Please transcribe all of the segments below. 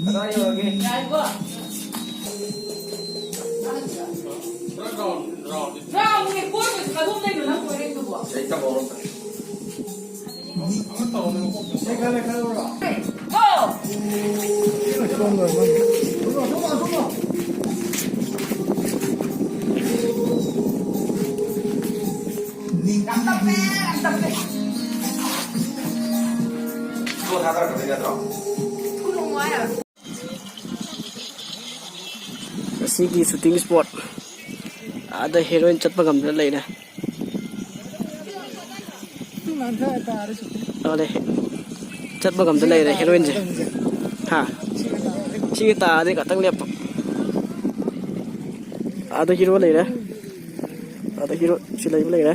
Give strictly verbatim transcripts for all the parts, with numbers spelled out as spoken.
ꯀꯗꯥꯏ ꯌꯧꯔꯒꯦ? ꯉꯥꯏꯈꯣ꯫ ꯔꯥꯎꯟꯅꯦ, ꯀꯣꯏꯕꯁꯨ ꯀꯗꯣꯝꯗꯩꯅꯣ ꯅꯪ ꯀꯣꯏꯔꯛꯏꯗꯨꯕꯣ? ꯁꯤ ꯑꯩ ꯇꯝꯍꯧꯔꯣ꯫ ꯒꯣ! ꯌꯥꯝ ꯇꯞꯄꯦ, ꯌꯥꯝ ꯇꯞꯄꯦ꯫ ꯊꯥꯗꯔꯛꯀꯗꯣꯏ ꯅꯠꯇ꯭ꯔꯣ? ꯊꯨꯅꯨ ꯍꯥꯏꯔꯣ꯫ ꯉꯁꯤꯒꯤ ꯁꯨꯇꯤꯡ ꯏꯁꯄꯣꯠ ꯑꯥꯗ ꯍꯦꯔꯣꯏꯟ ꯆꯠꯄ ꯉꯝꯗꯅ ꯂꯩꯔꯦ꯫ ꯑꯗꯨꯅꯦ, ꯆꯠꯄ ꯉꯝꯗ ꯂꯩꯔꯦ ꯍꯦꯔꯣꯏꯟꯁꯦ꯫ ꯍꯥ? ꯁꯤꯒ ꯇꯥꯔꯗꯤ ꯉꯥꯛꯇꯪ ꯂꯦꯞꯄ꯫ ꯑꯥꯗ ꯍꯤꯔꯣ ꯂꯩꯔꯦ꯫ ꯑꯥꯗ ꯍꯤꯔꯣ ꯁꯤ ꯂꯩꯕ ꯂꯩꯔꯦ꯫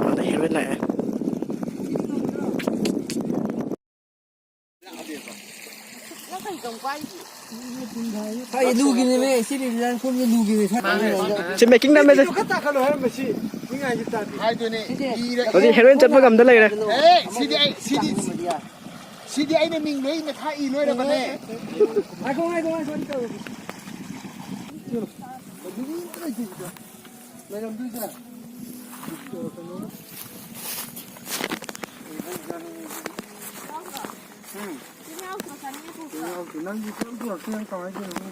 ꯑꯥꯗ ꯍꯤꯔꯣꯏꯟ ꯂꯥꯛꯑꯦ꯫ ꯅꯪ ꯀꯩ ꯀꯝ ꯀꯥꯏꯒꯦ? ꯑꯩ ꯂꯨꯒꯤꯅꯦꯃꯦ, ꯁꯤꯗꯤ ꯅꯪ ꯁꯣꯝꯗ ꯂꯨꯒꯤꯅꯦ꯫ ꯁꯤ ꯃꯦꯀꯤꯡ ꯅꯝꯃꯦꯁꯦ꯫ ꯈꯔ ꯇꯥꯈꯠꯂꯣ ꯍꯥꯏꯔꯝꯕ ꯁꯤ꯫ ꯃꯤꯉꯥꯏꯁꯦ ꯇꯥꯗꯦ꯫ ꯍꯥꯏꯗꯨꯅꯦ, ꯏꯔ-, ꯍꯧꯖꯤꯛ ꯍꯦꯔꯣꯏꯟ ꯆꯠꯄ ꯉꯝꯗ ꯂꯩꯔꯦ꯫ ꯑꯦ, ꯁꯤꯗꯤ ꯑꯩ, ꯁꯤꯗꯤ, ꯁꯤꯗꯤ ꯑꯩꯅ ꯃꯤꯡ ꯂꯣꯏ ꯃꯊꯥ ꯏ ꯂꯣꯏꯔꯕꯅꯦ꯫ ꯉꯥꯏꯈꯣ, ꯉꯥꯏꯈꯣ, ꯉꯥꯏꯈꯣ, ꯑꯩ ꯇꯧꯔꯒꯦ꯫ ꯂꯩꯔꯝꯗꯣꯏꯁꯦ꯫ ꯎꯝ꯫ ꯅꯪꯒꯤ ꯄꯨꯔꯛꯇꯦ, ꯅꯪ ꯀꯃꯥꯏꯅ ꯇꯧꯔꯤꯅꯣ?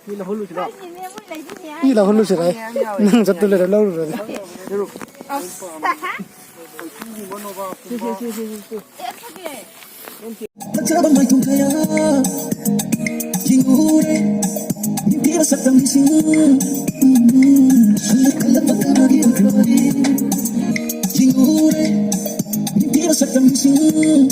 ꯃꯤ ꯂꯧꯍꯜꯂꯨꯁꯤꯔꯣ? ꯃꯤ ꯂꯧꯍꯜꯂꯨꯁꯤꯔꯣ? ꯅꯪ ꯆꯠꯇꯨ ꯂꯩꯔ ꯂꯧꯔꯨꯔꯗꯤ꯫ ꯐꯖꯕ ꯃꯥꯏꯊꯣꯡ ꯀꯌꯥ ꯌꯦꯡꯉꯨꯔꯦ, ꯅꯨꯄꯤ ꯃꯁꯛ ꯇꯝꯕꯤꯁꯤꯡ꯫ ꯍꯜꯂꯛ ꯍꯜꯂꯛꯄ ꯀꯅꯥꯒꯤ ꯑꯣꯏꯈ꯭ꯔꯕꯅꯤ? ꯌꯦꯡꯉꯨꯔꯦ, ꯅꯨꯄꯤ ꯃꯁꯛ ꯇꯝꯕꯤꯁꯤꯡ꯫